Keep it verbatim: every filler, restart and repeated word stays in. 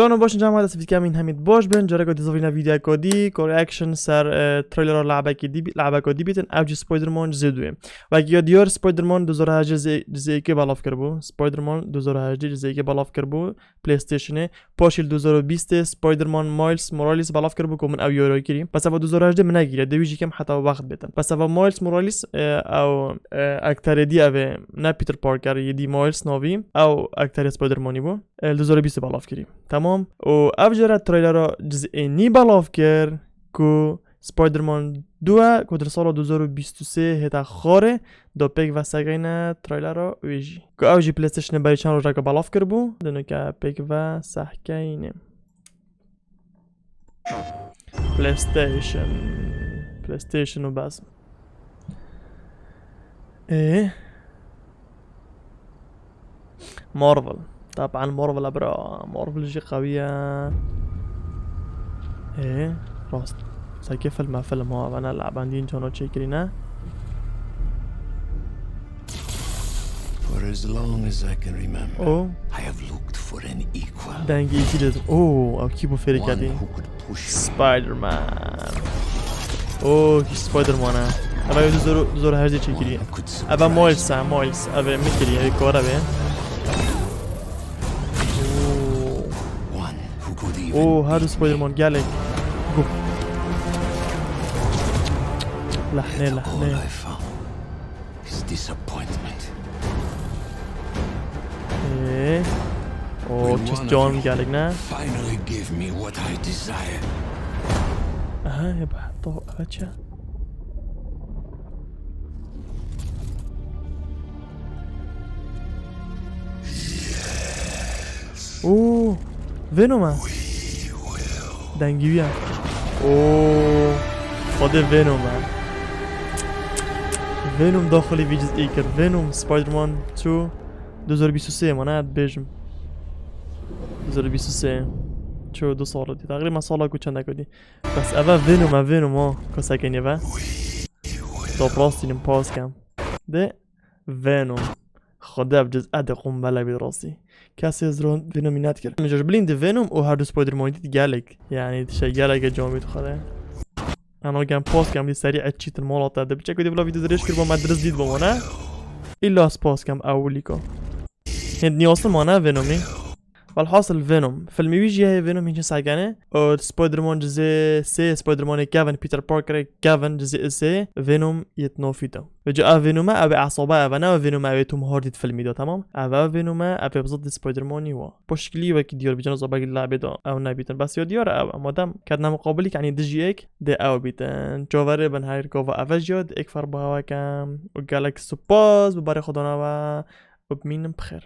Cano baş, cama dest fîtke min hemî baş bin. Careka dizovîna vîdyoyeka dî, ko reaction ser, e, trailera labekî dî, labeka dî bitin, ev jî Spider-Man cizê duê. Wekî ya diyar Spider-Man du hezar hejdeh cizê, cizê yekê belav kiribû. Spider-Man du hezar hejdeh cizê yekê belav kiribû PlayStationê. Paşî li du hezar û bîstê Spider-Man Miles Morales belav kiribû ku min ew yara kirî. Bes eva du hezar hejdeh min negiriye, dê wî jî kem heta wext bêtin. Bes eva Miles Morales, e, ew, e, akterê dî ev ê, ne Peter Parker, yê dî Miles navî. Ew akterê Spider-Manî bû. E, li du hezar û bîstê belav kirî. Tamam. Û ev jê re trailera cizê nî belav kir ku Spider-Man du e, ku di sala du hezar û bîst û sê hête xwarê, da pêk ve sekeyne trailera wê jî. Ku ew jî PlayStation berî çend rojeke belav kiribû, di nuke pêk ve sehkeyne. PlayStation. PlayStation û bes. Ê? Marvel. Taban Marvel e bira. Marvel jî qewî ye. Ê, rast. Sekê film e, film ha. Vana laban dîn cano çêkirî ne. For as long as I can remember, O. I have looked for an equal. Dengê îkî dedim. Oo, ew kî bû fêrî One kedî? Who could push me. Spider-Man. Oo, kî Spider-Man e. Eva du hezar, du hezar hejdeh çêkirî. One who could surprise Eva Miles e, Miles. Eva min kirî, ev kara be. Oo. One who could even Oo, her du beat me. Spider-Man gelek. Go. Lahne, All lahne. I found is disappointment. Ee. Oo, When just one of John you gelek ne? Finally give me what I desire. Aha, ya bak, to, evet ya. Oo, Venom e. Dengî wî ye. Oo, xwedê Venom e. Venom daxilî vî cizî kir. Venom, Spider-Man çû du hezar bîst û sê, ma ne dibêjim. Du hezar bîst û sê. Çû du sal dî. Teqrîben sala ku çendek dî. Bes eve Venom e, Venom o. Kasekê nê ve. Top rastînim pas kem. De Venom. Xwedê ev ciz ede qumbele bî rastî. Kesê zro Venomî nedikir. Min ji bilîn di Venom û her du Spider-Manî dît gelek. Yani şey gelek e camî xwedê. Ano gem post gem dî serî et çîtin mola te de. Biçek dî bila vîdeo dirêj kir bo me dirist dît bo ne. Îlla spas kem ewilîka. Hêd niyastin ma ne Venomî. Velhasil Venom. Filmê wî jî heye Venom hîn çi sekene. Û Spider-Man cizê sê, Spider-Manê Kevin, Peter Parkerê Kevin cizê sê, Venom yê nofî de. Vêca ev Venom e, ev ê esaba ev e, ne ev Venom e, ev ê Tom Hardy di filmî de, tamam? Ev, ev Venom e, ev ê bi zidî Spider-Manî wa. Po şikilî wekî diyar bicana zaba gilabê de ew nebîtin. Bes ya diyar e ev e. Madem kedne muqabilî, yani dijî ek, dê ew bîtin. Coverê bin her gava ev e jî, dê ek fer bi hewa kem. Û gelek spas bi barê xwe dana we. Û bimînin bi xêr.